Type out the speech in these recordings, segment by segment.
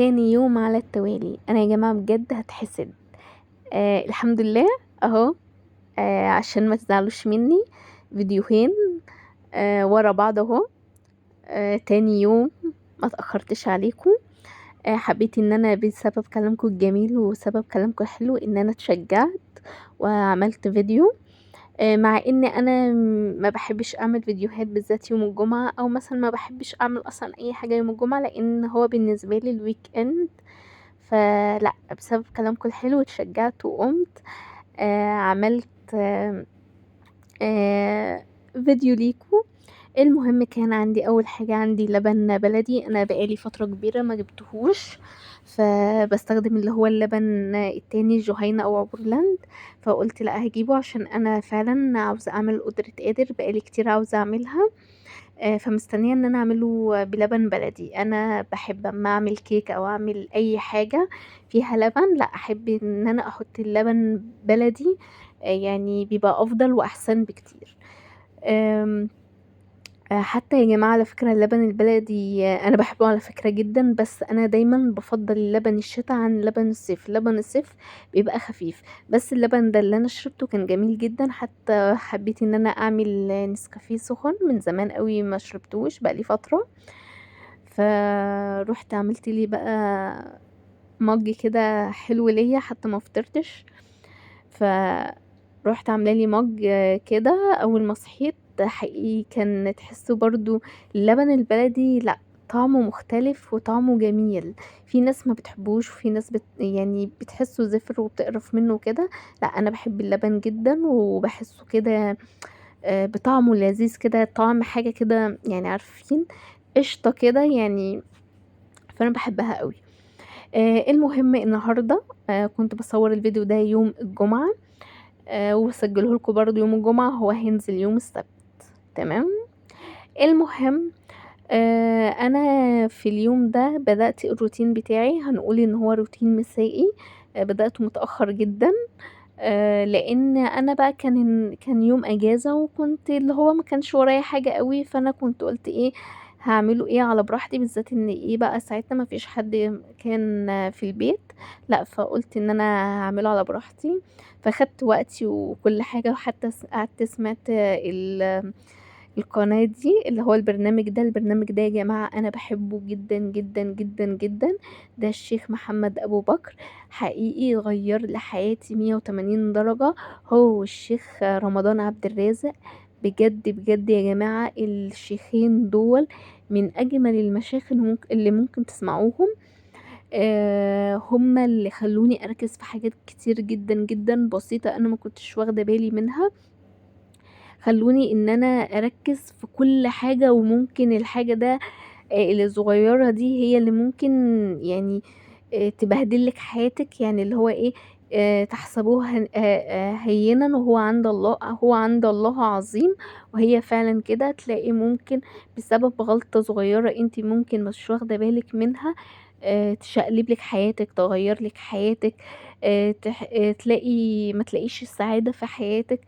تاني يوم على التوالي. انا يا جماعة بجد هتحسد. الحمد لله اهو. عشان ما تزعلوش مني، فيديوهين ورا بعض اهو. تاني يوم ما تأخرتش عليكم. حبيت ان انا بسبب كلامكم الجميل وسبب كلامكم الحلو ان انا اتشجعت وعملت فيديو. مع ان انا ما بحبش اعمل فيديوهات بالذات يوم الجمعة، او مثلا ما بحبش اعمل اصلا اي حاجة يوم الجمعة لان هو بالنسبة لي ال weekend. فلا، بسبب كلامكم الحلو اتشجعت وقمت عملت فيديو ليكم. المهم كان عندي اول حاجة عندي لبن بلدي، انا بقالي فترة كبيرة ما جبتهوش، فبستخدم اللي هو اللبن التاني جهينة او عبورلاند، فقلت لا هجيبه عشان انا فعلا عاوزة اعمل قدرة قادر، بقالي كتير عاوزة اعملها. فمستنية ان انا اعمله بلبن بلدي. انا بحب اما اعمل كيك او اعمل اي حاجة فيها لبن، لا احب ان انا احط اللبن بلدي، بيبقى افضل واحسن بكتير. حتى يا جماعة على فكرة اللبن البلدي، انا بحبه على فكرة جدا، بس انا دايما بفضل اللبن الشتاء عن لبن الصيف. لبن الصيف بيبقى خفيف، بس اللبن ده اللي انا شربته كان جميل جدا. حتى حبيت ان انا اعمل نسكافيه سخن، من زمان قوي ما شربتوش بقالي فترة، فروحت عملت لي بقى مج كده حلو ليا، حتى ما فطرتش، فروحت عامله لي مج كده اول ما صحيت. حقيقي كان تحسوا برضو اللبن البلدي لا طعمه مختلف وطعمه جميل. في ناس ما بتحبوش وفي ناس بتحسه زفر وبتقرف منه وكده، لا انا بحب اللبن جدا وبحسه كده، بطعمه لذيذ كده، طعم حاجه كده عارفين قشطه كده فانا بحبها قوي. المهم النهارده، كنت بصور الفيديو ده يوم الجمعه، وسجله لكم برضو يوم الجمعه، هو هينزل يوم السبت، تمام. المهم، انا في اليوم ده بدأت الروتين بتاعي، هنقول ان هو روتين مسائي. بدأته متأخر جدا، لان انا بقى كان يوم اجازة وكنت اللي هو ما كانش ورايا حاجة قوي، فانا كنت قلت ايه هعمله ايه على براحتي، بالذات ان ايه بقى ساعتها ما فيش حد كان في البيت، لا فقلت ان انا هعمله على براحتي، فخدت وقتي وكل حاجة. وحتى قعدت سمعت القناة دي اللي هو البرنامج ده. البرنامج ده يا جماعة انا بحبه جدا جدا جدا جدا، ده الشيخ محمد ابو بكر، حقيقي غير لي حياتي 180 درجة، هو والشيخ رمضان عبد الرازق. بجد بجد يا جماعة الشيخين دول من اجمل المشايخ اللي ممكن تسمعوهم. هم اللي خلوني اركز في حاجات كتير جدا جدا بسيطة انا ما كنتش واخدة بالي منها، خلوني ان انا اركز في كل حاجة، وممكن الحاجة ده، اللي الصغيرة دي هي اللي ممكن تبهدلك حياتك، يعني اللي هو ايه، تحسبوها هينا وهو عند الله، هو عند الله عظيم. وهي فعلا كده، تلاقي ممكن بسبب غلطة صغيرة انت ممكن مش واخدة بالك منها، تشقلب لك حياتك، تغير لك حياتك، ما تلاقيش السعادة في حياتك.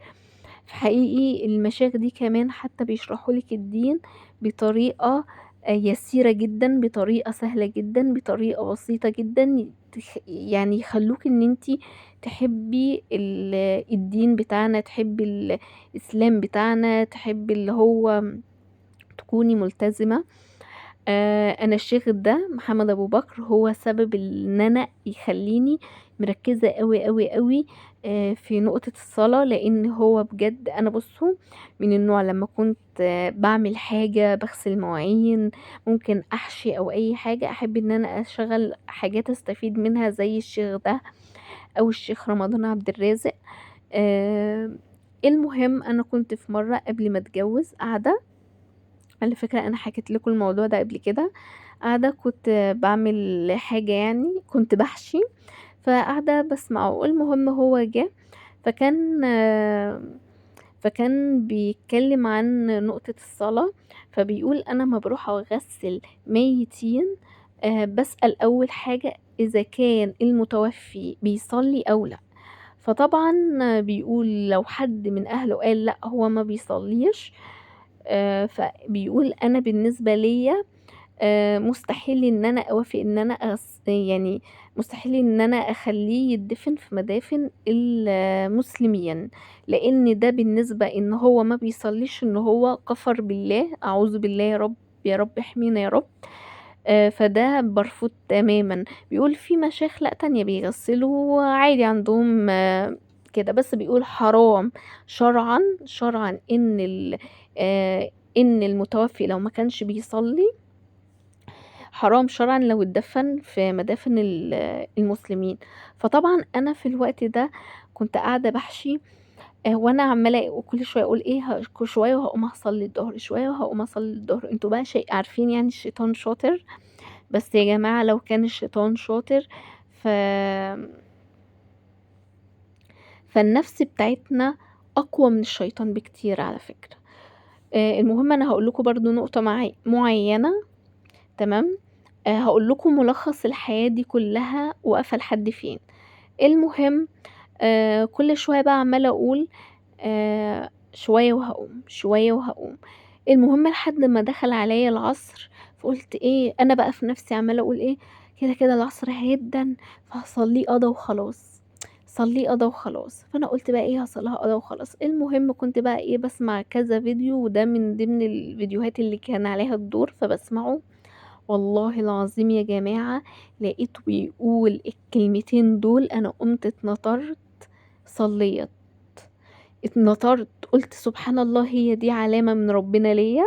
حقيقي المشايخ دي كمان حتى بيشرحوا لك الدين بطريقة يسيرة جدا، بطريقة سهلة جدا، بطريقة بسيطة جدا، يخلوك ان انتي تحبي الدين بتاعنا، تحبي الاسلام بتاعنا، تحبي اللي هو تكوني ملتزمة. انا الشيخ ده محمد ابو بكر هو سبب ان انا يخليني مركزة قوي قوي قوي، في نقطة الصلاة، لان هو بجد انا من النوع لما كنت، بعمل حاجة، بغسل مواعين، ممكن احشي او اي حاجة، احب ان انا اشغل حاجات استفيد منها زي الشيخ ده او الشيخ رمضان عبد الرازق. المهم انا كنت في مرة قبل ما اتجوز قاعدة، على فكرة انا حكيت لكم الموضوع ده قبل كده، قاعدة كنت بعمل حاجة كنت بحشي، فقاعدة بسمعه. المهم هو جه، فكان بيتكلم عن نقطة الصلاة، فبيقول أنا ما بروح أغسل ميتين، بسأل أول حاجة إذا كان المتوفي بيصلي أو لا. فطبعا بيقول لو حد من أهله قال لا هو ما بيصليش، فبيقول أنا بالنسبة ليا، مستحيل إن أنا أوافق إن أنا يعني مستحيل إن أنا أخلّيه يدفن في مدافن المسلمين، لإن ده بالنسبة إن هو ما بيصليش إن هو كفر بالله، أعوذ بالله يا رب، يا رب احمينا يا رب. فده بارفض تمامًا. بيقول في مشايخ لأ تانية بيغسلوا عادي عندهم كده، بس بيقول حرام شرعًا، شرعًا إن المتوفي لو ما كانش بيصلي حرام شرعًا لو اتدفن في مدافن المسلمين. فطبعًا أنا في الوقت ده كنت قاعدة باحشي، وأنا عمّالة وكل شوية أقول إيه، شوية وهاقوم أصلي الضهر، شوية وهاقوم أصلي الضهر. أنتم بقى عارفين يعني الشيطان شاطر، بس يا جماعة لو كان الشيطان شاطر فالنفس بتاعتنا أقوى من الشيطان بكتير على فكرة. المهم أنا هاقول لكم برضو نقطة معينة، تمام؟ هاقول لكم ملخص الحياة دي كلها واقفة لحد فين. المهم، كل شوية بقى عمالة أقول، شوية وهقوم، شوية وهقوم. المهم لحد ما دخل عليا العصر، فقلت إيه، أنا بقى في نفسي عمالة أقول إيه، كده كده العصر هيدن فهصليه قضا وخلاص، صليه قضا وخلاص. فأنا قلت بقى إيه، هصليها قضا وخلاص. المهم كنت بقى إيه، بسمع كذا فيديو، وده من ضمن الفيديوهات اللي كان عليها الدور فبسمعه. والله العظيم يا جماعة لقيته بيقول الكلمتين دول، أنا قمت اتنطرت، صليت، اتنطرت، قلت سبحان الله هي دي علامة من ربنا ليا.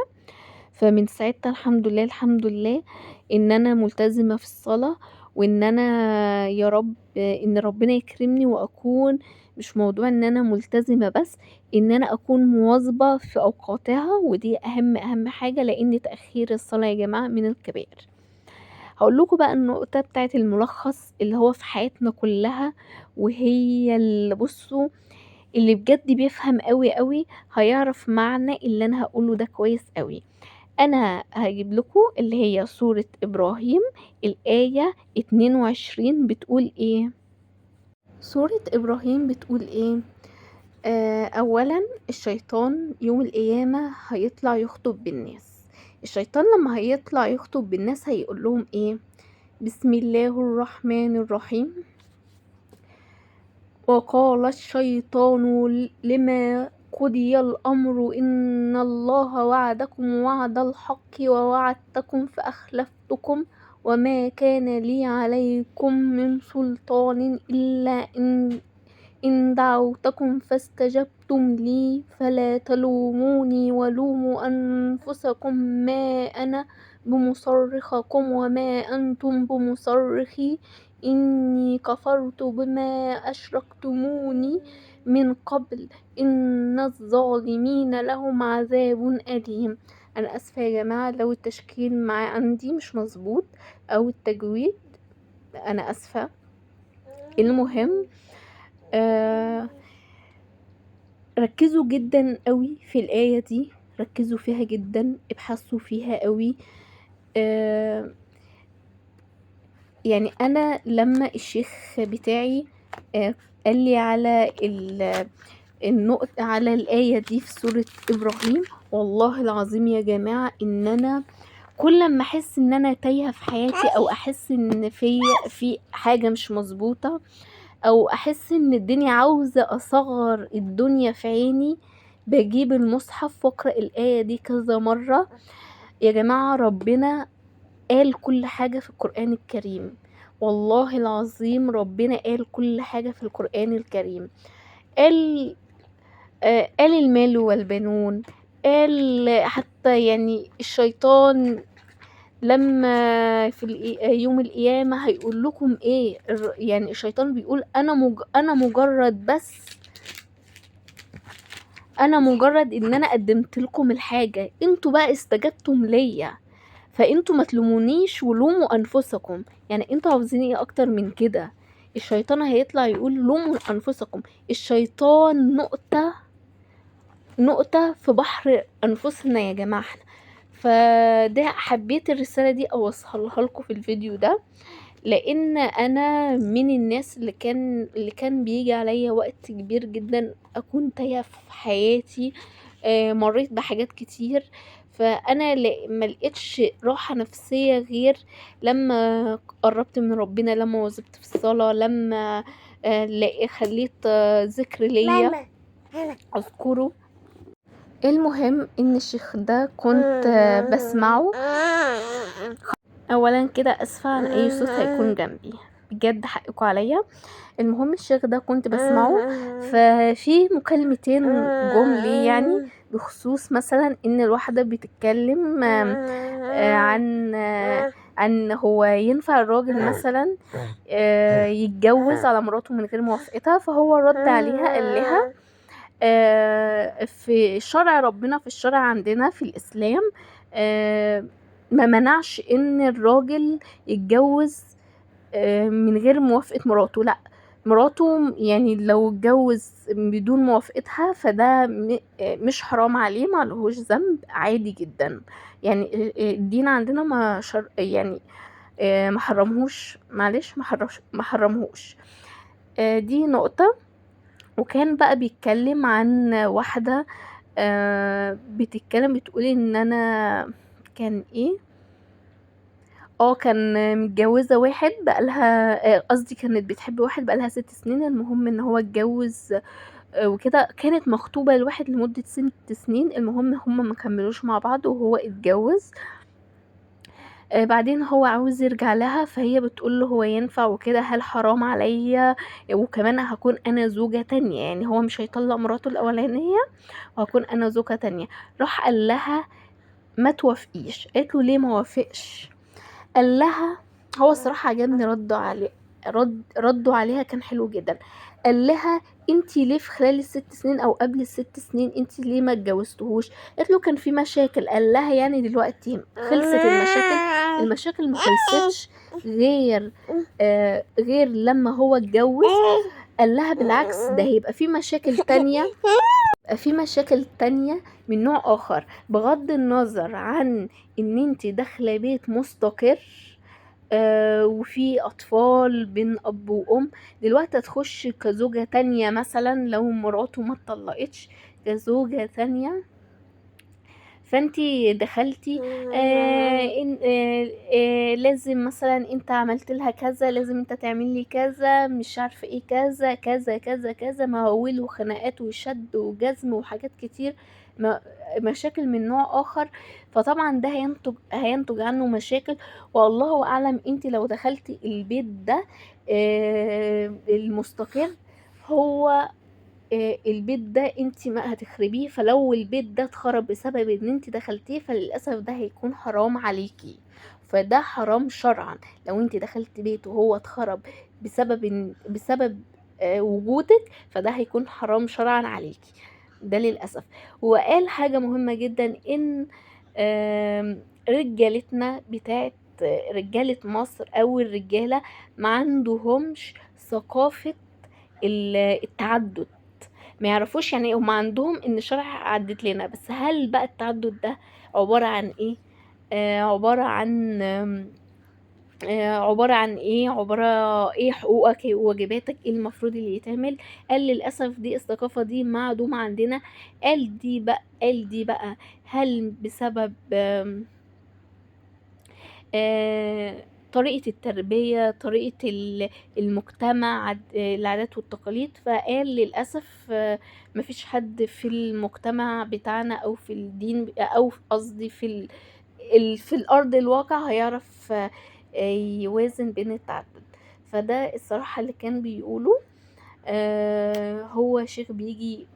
فمن ساعتها الحمد لله، الحمد لله إن أنا ملتزمة في الصلاة، وإن أنا يا رب إن ربنا يكرمني وأكون، مش موضوع إن أنا ملتزمة بس، إن أنا أكون مواظبة في أوقاتها، ودي أهم حاجة، لأن تأخير الصلاة يا جماعة من الكبائر. هقول لكم بقى النقطة بتاعت الملخص اللي هو في حياتنا كلها، وهي اللي اللي بجد بيفهم قوي قوي هيعرف معنى اللي أنا هقوله ده كويس قوي. أنا هجيب لكم اللي هي سورة إبراهيم الآية 22 بتقول إيه؟ سورة إبراهيم بتقول إيه؟ أولا الشيطان يوم القيامة هيطلع يخطب بالناس. الشيطان لما هيطلع يخطب بالناس هيقول لهم إيه؟ بسم الله الرحمن الرحيم، وقال الشيطان لما قضي الأمر إن الله وعدكم وعد الحق ووعدتكم فأخلفتكم وما كان لي عليكم من سلطان إلا إن دعوتكم فاستجبتم لي فلا تلوموني ولوموا أنفسكم ما أنا بمصرخكم وما أنتم بمصرخي إني كفرت بما أشركتموني من قبل إن الظالمين لهم عذاب أليم. أنا أسفة يا جماعة لو التشكيل عندي مش مظبوط أو التجويد، أنا أسفة. المهم، ركزوا جدا قوي في الآية دي، ركزوا فيها جدا، ابحثوا فيها قوي. أنا لما الشيخ بتاعي قال لي على النقطة، على الآية دي في سورة إبراهيم، والله العظيم يا جماعة إن أنا كل ما أحس إن أنا تايهة في حياتي، أو أحس إن في حاجة مش مظبوطة، أو أحس إن الدنيا عاوزة أصغر الدنيا في عيني، بجيب المصحف وأقرأ الآية دي كذا مرة. يا جماعة ربنا قال كل حاجة في القرآن الكريم، والله العظيم ربنا قال كل حاجة في القرآن الكريم. قال المال والبنون، قال حتى الشيطان لما في يوم القيامة هيقول لكم ايه، الشيطان بيقول انا مجرد بس، انا مجرد ان انا قدمت لكم الحاجة، انتوا بقى استجبتم ليا، فانتوا ما تلومونيش ولوموا انفسكم. انتوا عاوزين ايه اكتر من كده؟ الشيطان هيطلع يقول لوموا انفسكم. الشيطان نقطة في بحر انفسنا يا جماعة. فده حبيت الرسالة دي اوصلها لكم في الفيديو ده، لان انا من الناس اللي كان بيجي عليا وقت كبير جدا اكون تايهة في حياتي، مريت بحاجات كتير. فأنا ما لقيتش راحة نفسية غير لما قربت من ربنا، لما واظبت في الصلاة، لما خليت ذكر ليا اذكره. المهم ان الشيخ ده كنت بسمعه. اولا كده اسفة عن اي صوت هيكون جنبي، بجد حقكم عليا. المهم الشيخ ده كنت بسمعه، ففي مكالمتين جم لي بخصوص مثلا ان الواحدة بتتكلم عن هو ينفع الراجل مثلا يتجوز على مراته من غير موافقتها. فهو رد عليها قال لها في شرع ربنا، في الشرع عندنا في الاسلام، ما منعش ان الراجل يتجوز من غير موافقة مراته. لا، مراته لو اتجوز بدون موافقتها فده مش حرام عليه، ما لهوش ذنب، عادي جدا. الدين عندنا ما شر-، يعني، ما حرمهوش، معلش، ما حرش-، ما حرمهوش. دي نقطة. وكان بقى بيتكلم عن واحدة، بتتكلم بتقول ان انا كان ايه، كان متجوزة واحد بقالها، قصدي كانت بتحب واحد بقالها 6 سنين. المهم ان هو اتجوز، وكده، كانت مخطوبة لواحد لمدة 6 سنين. المهم هما ما كملوش مع بعض وهو اتجوز. بعدين هو عاوز يرجع لها، فهي بتقول له هو ينفع وكده، هل حرام عليا؟ وكمان هكون انا زوجة تانية، يعني هو مش هيطلق مراته الاولانية وهكون انا زوجة تانية. راح قال لها ما توافقيش. قالت له ليه ما وافقش؟ قال لها هو الصراحة عجبني رده عليها كان حلو جدا. قال لها انتي ليه في خلال ال6 سنين او قبل ال6 سنين انتي ليه ما اتجوزتهوش؟ قالت له كان في مشاكل. قال لها يعني دلوقتي خلصت المشاكل؟ المشاكل ما خلصتش غير لما هو اتجوز. قال لها بالعكس، ده هيبقى في مشاكل تانية، يبقى في مشاكل تانية من نوع اخر، بغض النظر عن ان انتي داخلة بيت مستقر، وفي اطفال بين اب وام. دلوقتي هتخش كزوجة تانية مثلا لو مراته ما اتطلقتش كزوجة تانية، فانتي دخلتي، لازم مثلا انت عملت لها كذا، لازم انت تعمل لي كذا، مش عارفه ايه، كذا كذا كذا كذا، مواويل وخناقات وشد وجزم وحاجات كتير، مشاكل من نوع اخر. فطبعا ده هينتج عنه مشاكل، والله اعلم انت لو دخلتي البيت ده، المستقر، هو، البيت ده انت ما هتخربيه. فلو البيت ده اتخرب بسبب ان انت دخلتيه فللاسف ده هيكون حرام عليكي، فده حرام شرعا. لو انت دخلتي بيت وهو اتخرب بسبب وجودك، فده هيكون حرام شرعا عليكي، ده للاسف. وقال حاجه مهمه جدا، ان رجالتنا بتاعت رجاله مصر او الرجاله ما عندهمش ثقافه التعدد، ما يعرفوش يعني ايه. هم عندهم ان الشرع عدت لنا، بس هل بقى التعدد ده عبارة عن ايه؟ عبارة عن، عبارة عن ايه؟ عبارة ايه حقوقك، ايه واجباتك، ايه المفروض اللي يتعمل؟ قال للأسف دي الثقافة دي معدومة عندنا. قال دي بقى هل بسبب، طريقة التربية، طريقة المجتمع، العادات والتقاليد؟ فقال للأسف، مفيش حد في المجتمع بتاعنا أو في الدين، أو قصدي في في الأرض الواقع هيعرف، يوازن بين التعدد. فده الصراحة اللي كان بيقوله. هو شيخ بيجي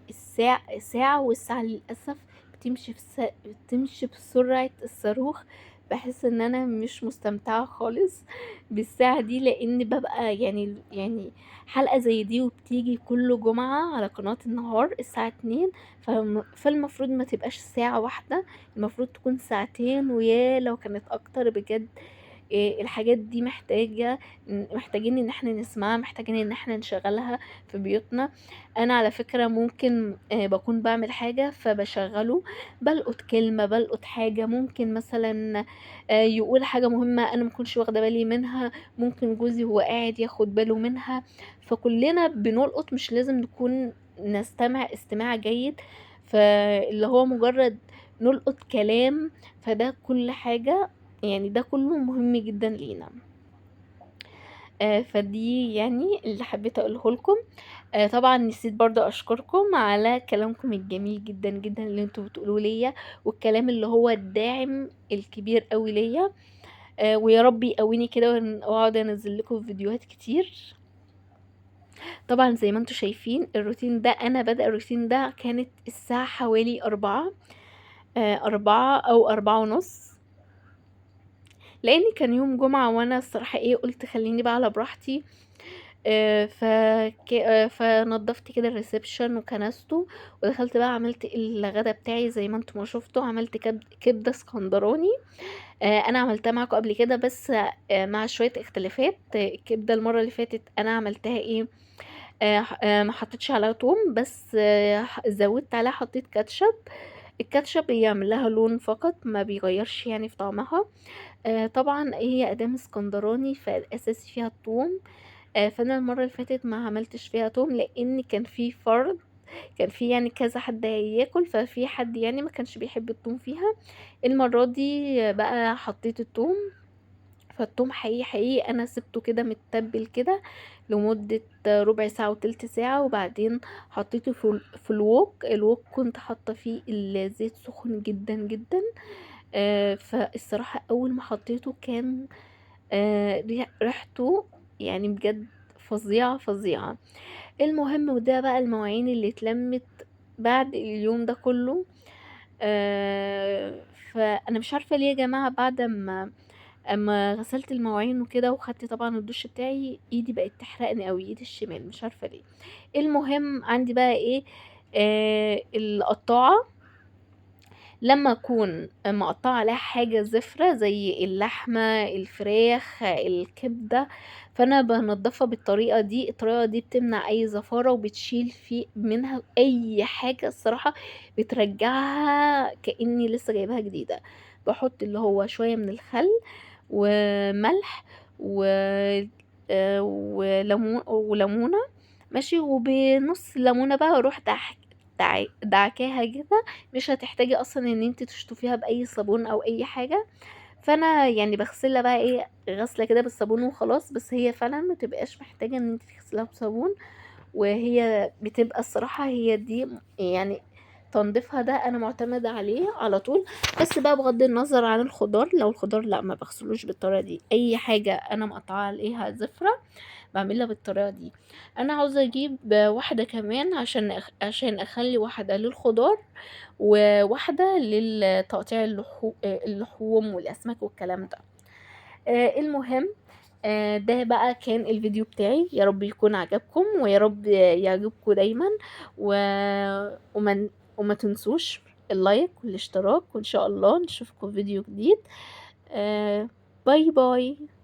ساعة، والساعة للأسف بتمشي بسرعة الصاروخ. بحس ان انا مش مستمتعة خالص بالساعة دي، لان ببقى حلقة زي دي وبتيجي كل جمعة على قناة النهار الساعة 2، فالمفروض ما تبقاش ساعة واحدة، المفروض تكون ساعتين، ويا لو كانت اكتر بجد. الحاجات دي محتاجين ان احنا نسمعها، محتاجين ان احنا نشغلها في بيوتنا. انا على فكرة ممكن، بكون بعمل حاجة فبشغله، بلقط كلمة، بلقط حاجة، ممكن مثلا، يقول حاجة مهمة انا ما كنتش واخدة بالي منها، ممكن جوزي هو قاعد ياخد باله منها. فكلنا بنلقط، مش لازم نكون نستمع استماع جيد، فاللي هو مجرد نلقط كلام، فده كل حاجة يعني ده كله مهم جدا لينا. فدي يعني اللي حبيت اقوله لكم. طبعا نسيت برضو اشكركم على كلامكم الجميل جدا جدا اللي انتوا بتقولوه ليا، والكلام اللي هو الداعم الكبير قوي ليا. ويا رب يقويني كده واقعد انزل لكم فيديوهات كتير. طبعا زي ما انتوا شايفين الروتين ده، انا بدأ الروتين ده كانت الساعة حوالي 4 أو 4:30، لان كان يوم جمعة، وانا الصراحة قلت خليني بقى على براحتي. فنضفت كده ال reception وكنسته، ودخلت بقى عملت الغدا بتاعي زي ما انتم ما شفتوا. عملت كبدة اسكندراني، انا عملتها معاكم قبل كده بس، مع شوية اختلافات. الكبدة المرة اللي فاتت انا عملتها ايه، ما حطيتش عليها توم، بس، زودت عليها، حطيت كاتشب. الكاتشب بيعمل لها لون فقط، ما بيغيرش في طعمها. طبعا هي ادام اسكندراني فالاساسي فيها التوم، فانا المره اللي فاتت ما عملتش فيها توم لان كان في فرد، كان في كذا حد هياكل، ففي حد ما كانش بيحب التوم فيها. المره دي بقى حطيت التوم، فالتوم حقيقي حقيقي انا سبته كده متبل كده لمدة ربع ساعة وتلت ساعة، وبعدين حطيته في الوك. الوك كنت حاطة فيه الزيت سخن جدا جدا، فالصراحة اول ما حطيته كان، ريحته بجد فظيعة فظيعة. المهم وده بقى المواعين اللي اتلمت بعد اليوم ده كله. فانا مش عارفة ليه يا جماعة بعد اما غسلت المواعين وكده وخدت طبعا الدش بتاعي ايدي بقت تحرقني قوي، ايدي الشمال مش عارفة ليه. المهم عندي بقى ايه، القطاعة لما اكون مقطعه عليها حاجه زفره زي اللحمه الفراخ الكبده، فانا بنضفها بالطريقه دي. الطريقه دي بتمنع اي زفاره وبتشيل في منها اي حاجه، الصراحه بترجعها كاني لسه جايباها جديده. بحط اللي هو شويه من الخل وملح وليمونه ماشي، وبنص ليمونه بقى اروح دعكاها كده. مش هتحتاجي اصلا ان انت تشطفيها باي صابون او اي حاجه، فانا بغسلها بقى غسله كده بالصابون وخلاص، بس هي فعلا ما تبقاش محتاجه ان انت تغسليها بصابون، وهي بتبقى الصراحه هي دي تنظيفها ده انا معتمده عليه على طول. بس بقى بغض النظر عن الخضار، لو الخضار لا ما بغسلوش بالطريقه دي، اي حاجه انا مقطعه عليها زفره بعملها بالطريقه دي. انا عاوزه اجيب واحده كمان عشان اخلي واحده للخضار وواحده للتقطيع اللحوم والاسماك والكلام ده. المهم، ده بقى كان الفيديو بتاعي، يا رب يكون عجبكم ويا رب يعجبكم دايما، وما تنسوش ال like والاشتراك، وان شاء الله نشوفكم في فيديو جديد. bye bye.